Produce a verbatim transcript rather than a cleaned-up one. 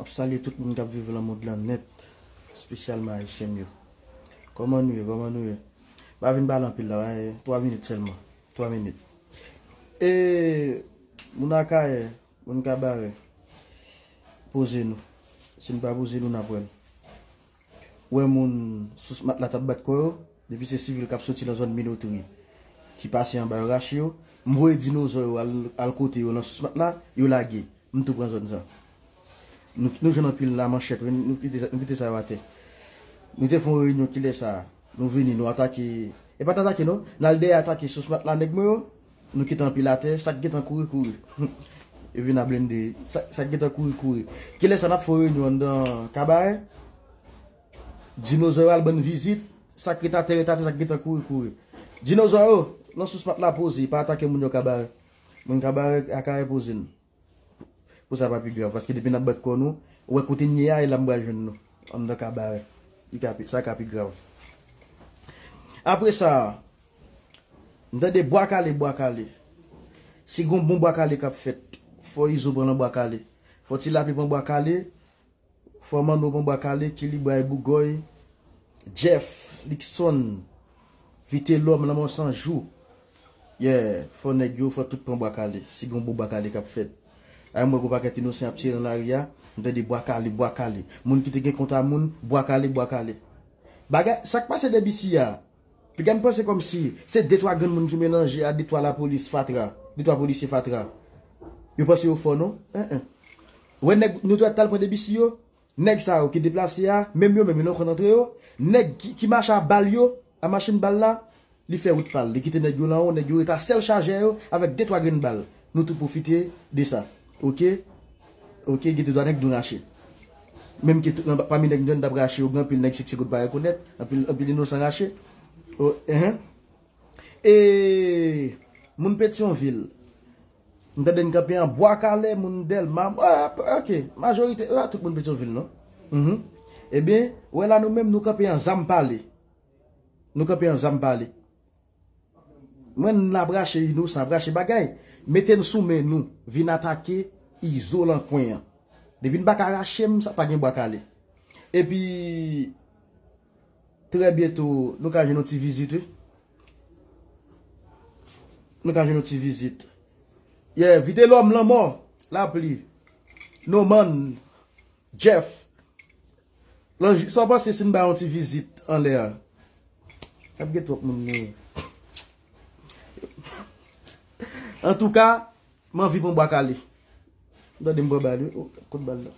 Ap salye tout moun k ap viv nan mond lan nèt, espesyalman Ayisyen m yo. Kòman nou ye? Kòman nou ye? Pa vin pale anpil la, eh, twa minit sèlman. Twa minit. E, moun Akayè, moun Kabarè, poze nou. Si n pa poze nou, n ap wè l. Wè moun sous matla t ap bat kò yo, depi se sivil k ap soti nan zòn Minotri, ki pase anba yo rache yo, m voye dinozò yo al, al kote yo nan sous matla, yo lage. M tou pran zòn sa. Nou, nou jwenn anpil la manchèt, wi, nou kite, nou kite sa yo atè. Nou te fè yon reyinyon kilè sa a. Nou vini, nou atake. E pa t atake non, n al dèyè atake sous matla nèg mwen yo. Nou kite anpil atè, sa k gentan kouri, kouri. Yo vin a blende, sa, sa k gentan kouri, kouri. Kilè sa n ap fè yon reyinyon anndan Kabarè? Dinozò yo al ban n vizit, sa k ret atè, ret atè, sa k gentan kouri, kouri. Dinozò yo, nan sous matla poze, pa atake moun yo Kabarè. Moun Kabarè, Akayè poze n. Pou sa pa pi grav, paske depi n ap bat kò nou, ou wè kote n ye a, e la m pral jwenn nou. Anndan Kabarè. Li ka pi, sa ka pi grav. Apre sa, m tande bwa kale, bwa kale. Si gon bon bwa kale k ap fèt, fò Izo pran nan bwa kale. Fò Ti Lapli pran bwa kale. Fò Manno pran bwa kale, Kilibray, Bougòy, Jeff, Luckson, Vitelòm, Lanmò San Jou. Yeah, fò nèg yo, fò tout pran bwa kale. Si gon bon bwa kale k ap fèt. Ay, m wè gon pakèt inosan ap tire nan lari a. M tande bwa kale, bwa kale. Moun ki te gen kont a moun, bwa kale, bwa kale. Bagay, sa k pase de bisi a? Piga m panse kòmsi se de twa grenn moun ki melanje a de twa lapolis fatra, de twa polisye fatra. Yo panse yo fò non? En, en. Wè nèg nou t al pran de bisi yo, nèg sa yo ki deplase a, menm yo menm yo nan kont antre yo, nèg ki, ki mache a bal yo, a machin bal la, li fè wout pa l, li kite nèg yo nan wo, nèg yo ret a sèl chajè yo avèk de twa grenn bal. Nou tou pwofite de sa. Oke? Oke, gen de twa nèg nou rache. Menm ke tout nan, pami nèg nou t ap rache yo, gen anpil nèg sèk sèk pa rekonèt, anpil, anpil inosan rache. O, enhen. E moun Petyonvil, m tande n kanpe an Bwa Kale, moun Dèlma, ah, oke, majorite, ah, tout moun Petyonvil, non? Mhm. Ebyen, wè la nou menm, nou kanpe an Zam Pale. Nou kanpe an Zam Pale. Mwen, n ap rache inosan, ap rache bagay. Mete n sou men nou, vin atake Izo lan kwen an. Depi n pa ka rache m, sa pa gen Bwa Kale. Epi, trè byento, nou ka jwenn yon ti vizit, wi. Nou ka jwenn yon ti vizit. Yeah, Vitelòm, Lanmò, Lapli, Noman, Jeff, Lanji, sa w panse si n bay yon ti vizit anlè a? Ap gen twòp moun menm. Antouka, m anvi pran Bwa Kale. M tande m pran bal, wi. Oh, kote bal la?